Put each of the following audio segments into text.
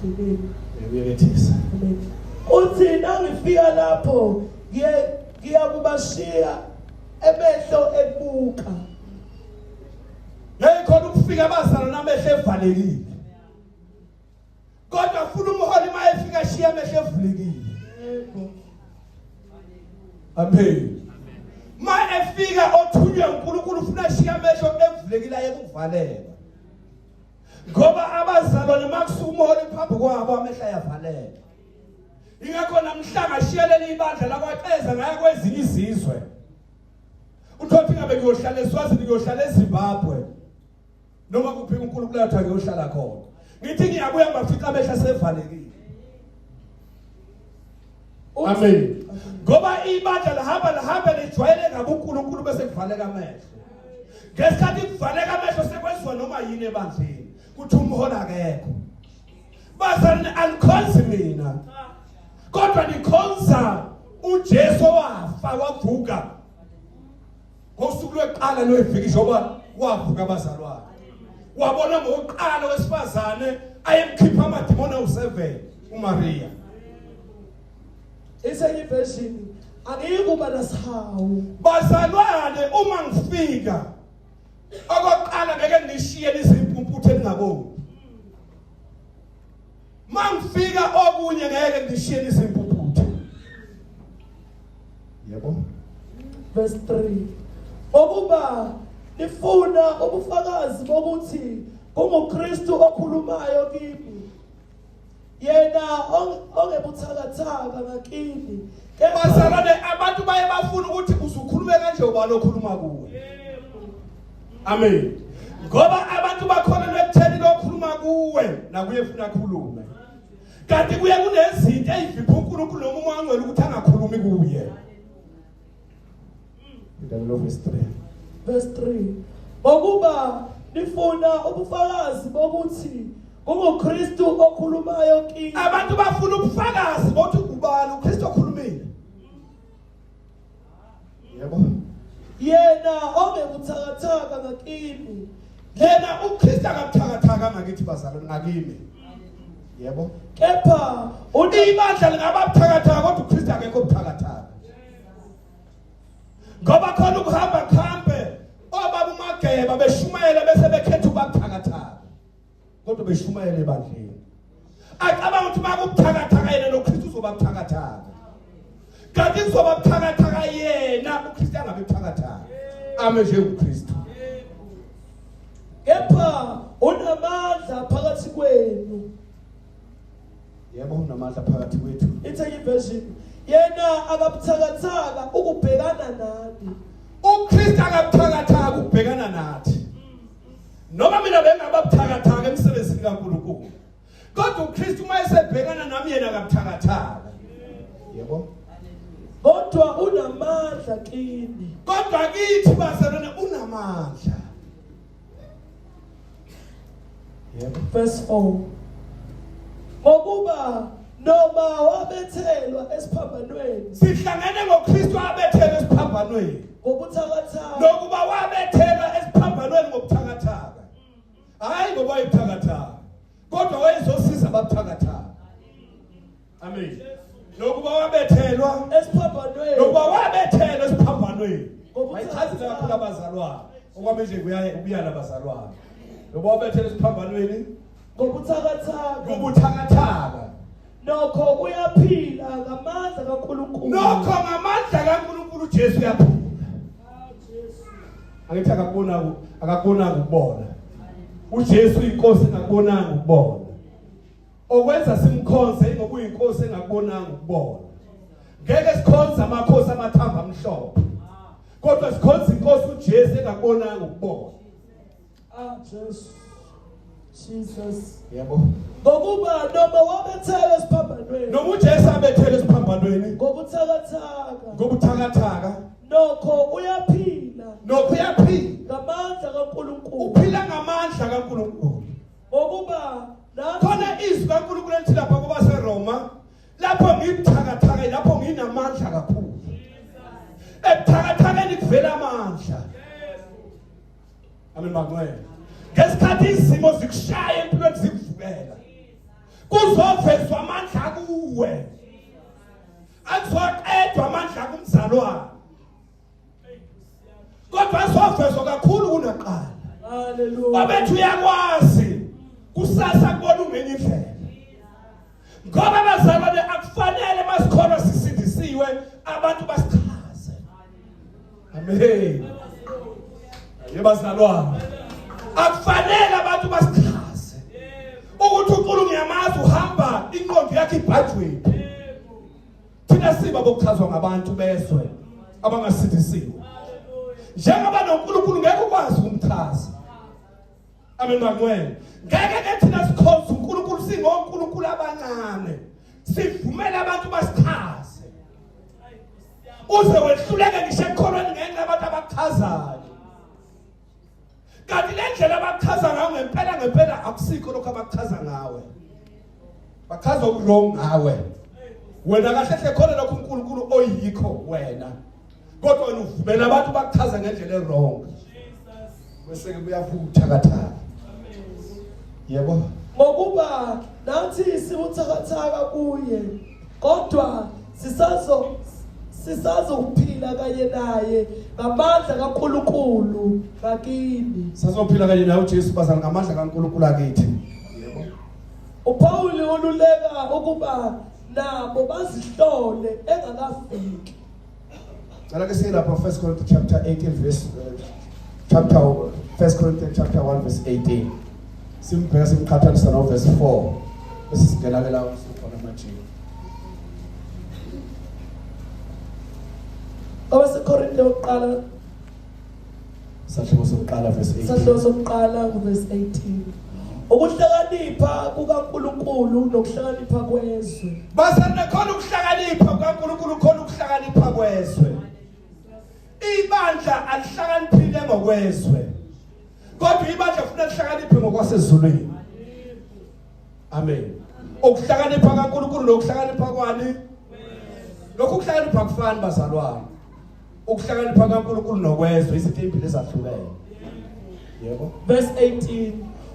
Amen. Uyekethisa. Amen. Uthi nangifika lapho ngiye ngiyakubashiya emehlo ekubuka. Ngeke khona ukufika abazalwane namehlo evalekile. Kodwa funa umholi uma efika ashiya amehlo evulekile. Yebo. Amen. Ma efika othunywe uNkulunkulu ufuna ashiya amehlo evulekile aye kuvaleka. Ngoba abazalwane makusuka umholi phambi kwabo amehlo ayavaleka. Ingakho namhla ngashiya leli ibandla lakwaXeza ngaya kwezinye izizwe. Uthothi ngabe ngiyohlala eSwazini ngiyohlala eZimbabwe. Noma kuphi uNkulunkulu athi ngiyohlala khona. Ngithi ngiyabuya ngibafica amehlo asevalekile. Amen. Ngoba ibandla lihamba lihambe lijwayele ngabe uNkulunkulu bese kuvaleka amehlo. Ngesikhathi kuvaleka amehlo sekwenziwa noma yini ebandleni. Kuthi umholi akekho. Bazalwane alikhonzi mina. Kodwa nikhonza uJesu owafa wavuka. Ngosuku lweqala lweviki njengoba wavuka abazalwane. Wabona ngokuqala wesifazane ayemkhipha amadimoni awu7 uMaria. Isenye version angiyikuba nasihawu. Bazalwane uma ngifika okokuqala ngeke ngishiye izimpumputhe ningaboni. Mangifika okunye ngeke ngishiye izimpumputhe. Yebo. Verse 3. Ngokuba nifuna ubufakazi bokuthi kunguKristu okhulumayo kimi. Yena ongebuthakathaka ngakini. Bazalwane abantu baye bafuna ukuthi uzukhulume kanje ubani okhuluma kuwe. Amen. Ngoba abantu bakholelwa ekutheni lokhuluma kuwe nakuye funa akhulume. Kanti kuye kunezinto ezivipha uNkulunkulu noma umoya ongcwele ukuthi angakhulumi kuye. Indaba verse 3. Verse 3. Ngokuba nifuna ubufakazi bokuthi kunguKristu okhulumayo kini. Abantu bafuna ubufakazi bokuthi ubani uKristu okhulumile. Yebo. Yena ongebuthakathaka ngakini. Yena uKristu akabuthakathaka ngakithi bazalwane ngakimi. Yebo. Kepha ibandla lingaba buthakathaka kodwa uKristu akekho buthakathaka. Ngoba khona ukuhamba kuhambe obaba uMageba beshumayela bese bekhetha ukuba buthakathaka. Kodwa beshumayela ebandleni. Acabanga ukuthi makubuthakathaka yena noKristu uzoba buthakathaka. Kanti kuzoba buthakathaka yena uKristu angabe buthakathaka. Ame nje uKristu. Kepha unamandla phakathi kwenu. Yebo unamandla phakathi kwethu. Ithe version yena akabuthakathaka ukubhekana nani. uKristu akabuthakathaka ukubhekana nathi. Noma mina bengaba buthakathaka emsebenzini kaNkulunkulu. Kodwa uKristu uma esebhekana nami yena akabuthakathaka. Yebo. Kodwa unamandla kini. Kodwa kithi bazalwane unamandla. Yebo. Verse 4. Ngokuba noma wabethelwa esiphambanweni. Sihlangene ngoKristu abethelwe esiphambanweni. Ngobuthakathaka. Nokuba wabethelwa esiphambanweni ngobuthakathaka. Hayi ngoba wayebuthakathaka. Kodwa wayezosiza ababuthakathaka. Amen. Nokuba wabethelwa esiphambanweni. Nokuba wabethelwa esiphambanweni. Wayichazile kakhulu abazalwane. Okwami nje kuyaye ukuyala abazalwane. Nokuba wabethelwa esiphambanweni ngobuthakathaka. Ngobuthakathaka. Nokho uyaphila ngamandla kaNkulunkulu. Nokho ngamandla kaNkulunkulu Jesu uyaphila. Angithi akakubona akakubonanga ukubona. uJesu inkosi engakubonanga ukubona. Okwenza simkhonze ngoba uyinkosi engakubonanga ukubona. Ngeke sikhonze amakhosi amathamba amhlophe. Kodwa sikhonza inkosi uJesu engakubonanga ukubona. Ah Jesu. Jesus. Yebo. Ngokuba noma wabethela esiphambanweni. Noma uJesu abethela esiphambanweni. Ngobuthakathaka. Ngobuthakathaka. Nokho uyaphila. Nokho uyaphila. Ngamandla kaNkulunkulu. Uphila ngamandla kaNkulunkulu. Ngokuba nathi khona izwi kaNkulunkulu elithi lapha kubaseRoma lapho ngibuthakathaka lapho nginamandla kakhulu. Ebuthakathakeni kuvela amandla. Amen bangcwele. Ngesikhathi izimo zikushaya empilweni zikuvukela. Kuze Kuzovezwa amandla kuwe. Akuzoqedwa amandla kumzalwane. Kodwa azovezwa kakhulu kunaqala. Hallelujah. Obethu uyakwazi kusasa kubona ungenye indlela. Ngoba bazalwane akufanele masikholwa sisindisiwe abantu basichaze. Amen. Yebazalwane. Akufanele abantu basichaze. Ukuthi uNkulunkulu ngiyamazi uhamba inqondo yakhe ibhajwephi. Thina siba bokuchazwa ngabantu bezwe abangasindisiwe. Njengoba noNkulunkulu ngeke ukwazi ukumchaza. Amen bangcwele. Ngeke ke thina sikhonze uNkulunkulu singoNkulunkulu abancane. Sivumele abantu basichaze. Uze wehluleke ngisho ekukholweni ngenxa yabantu abakuchazayo. Kanti le ndlela abakuchaza ngayo ngempela ngempela akusikho lokho abakuchaza ngawe. Bachaza okurong ngawe. Wena kahle hle khona lokho uNkulunkulu oyikho wena. Kodwa wena uvumela abantu bakuchaza ngendlela erong. Bese ke kuyavutha kathaka. Yebo. Ngokuba nathi sibuthakathaka kuye kodwa sisazo sisazophila kanye naye ngamandla kaNkulunkulu ngakini. Sazophila kanye naye uJesu bazana ngamandla kaNkulunkulu akithi. Yebo. uPawuli ululeka ukuba nabo bazihlole engakafiki. Cela ke siye lapha 1 Corinthians chapter 18 verse chapter 1 Corinthians chapter 1 verse 18. Simbheka simqhathanisa no verse 4. Bese singena ke la usukhona manje. AbaseKorinte yokuqala Sahluko sokuqala verse 18. Sahluko sokuqala kuverse 18. Ukuhlakanipha kukaNkulunkulu nokuhlakanipha kwezwe. Bazalwane khona ukuhlakanipha kukaNkulunkulu khona ukuhlakanipha kwezwe. Ibandla alihlakaniphile ngokwezwe. Kodwa ibandla kufanele lihlakaniphe ngokwasezulwini. Amen. Ukuhlakanipha kaNkulunkulu nokuhlakanipha kwani? Lokhu kuhlakanipha kufani bazalwane. Ukuhlakanipha kaNkulunkulu nokwezwe izinto ezimbili ezahlukene. Yebo. Verse 18.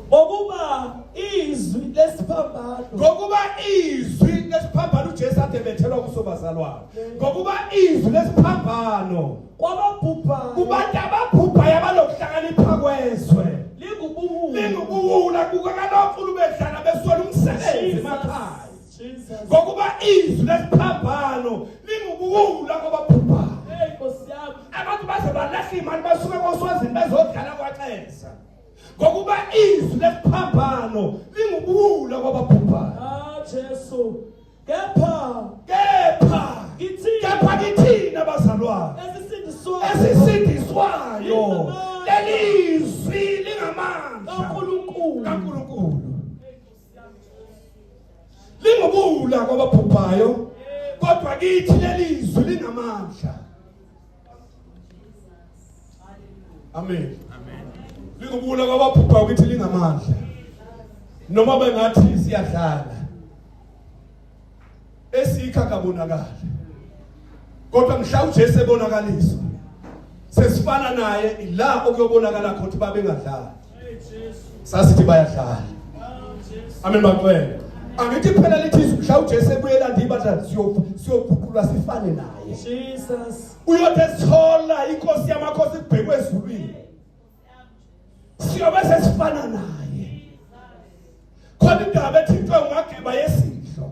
Ngokuba izwi lesiphambano. Ngokuba izwi lesiphambano uJesu ade bethelwa kuso bazalwane. Ngokuba izwi lesiphambano kwababhubhayo kubantu ababhubhayo abanokuhlakanipha kwezwe lingubuwula lingubuwula kukakalokhu ubedlala beswela umsebenzi emakhaya. Ngokuba izwi lesiphambano lingubuwula kwababhubhayo. Hey Nkosi yami. Abantu baze balahla imali basuke koswazini bezodlala kwaXesa. Ngokuba izwi lesiphambano lingubuwula kwababhubhayo. Ah Jesu. Kepha kepha kithina kepha kithina bazalwane esisindiswayo esisindiswayo lelizwi lingamandla kaNkulunkulu kaNkulunkulu. Lingubula kwabaphuphayo kodwa kithi lelizwi linamandla. Amen. Amen. Lingubula kwabaphuphayo kithi lingamandla. Noma bengathi siyadlala. Esikha kabonakala. Kodwa mhla uJesu ebonakaliswa sesifana naye ila okuyobonakala khona ukuthi babengadlali. Sasithi bayadlala. Amen bacwele. Angithi phela lithi mhla uJesu ebuyela ndibandla siyoguqulwa sifane naye. Jesus. Uyothi esithola inkosi yamakhosi kubhekwe ezulwini. Siyobe sesifana naye. Khona indaba ethi into ungageba yesidlo.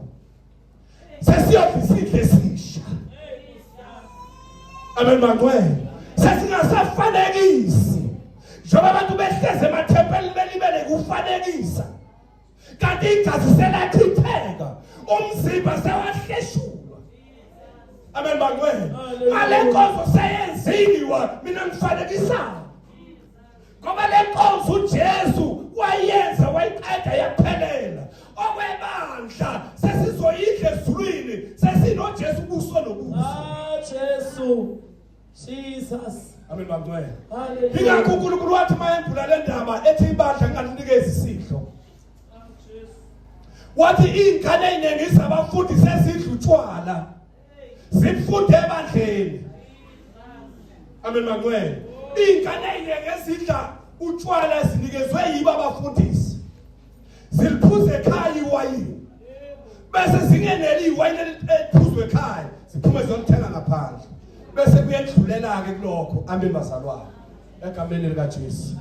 Sesiyodla isidlo esisha. Amen bangcwele. Sesingasafanekisi. Njengoba abantu behleze emathempelini belibele kufanekisa. Kanti igazi selachitheka, umzimba sewahleshulwa. Amen bangcwele. Ngale nkonzo seyenziwa mina ngifanekisana. Ngoba le nkonzo uJesu wayenza wayiqeda yaphelela. Okwebandla sesizoyidla ezulwini sesinoJesu ubuso nobuso. Ah Jesu. Jesus. Amen bangcwele. Hallelujah. Ingakho uNkulunkulu wathi mayembula le ndaba ethi ibandla ngingalinikezi isidlo. Wathi ingane eziningi zabafundi sezidla utshwala. Zifunde ebandleni. Amen bangcwele. Ingane eziningi ezidla utshwala zinikezwe yibo abafundisi. Ziliphuza ekhaya iwayini. Bese zingeneli iwayini eliphuzwe ekhaya, ziphume ziyolithenga ngaphandle. Bese kuyedlulela ke kulokho. Amen bazalwane. Egameni lika Jesu.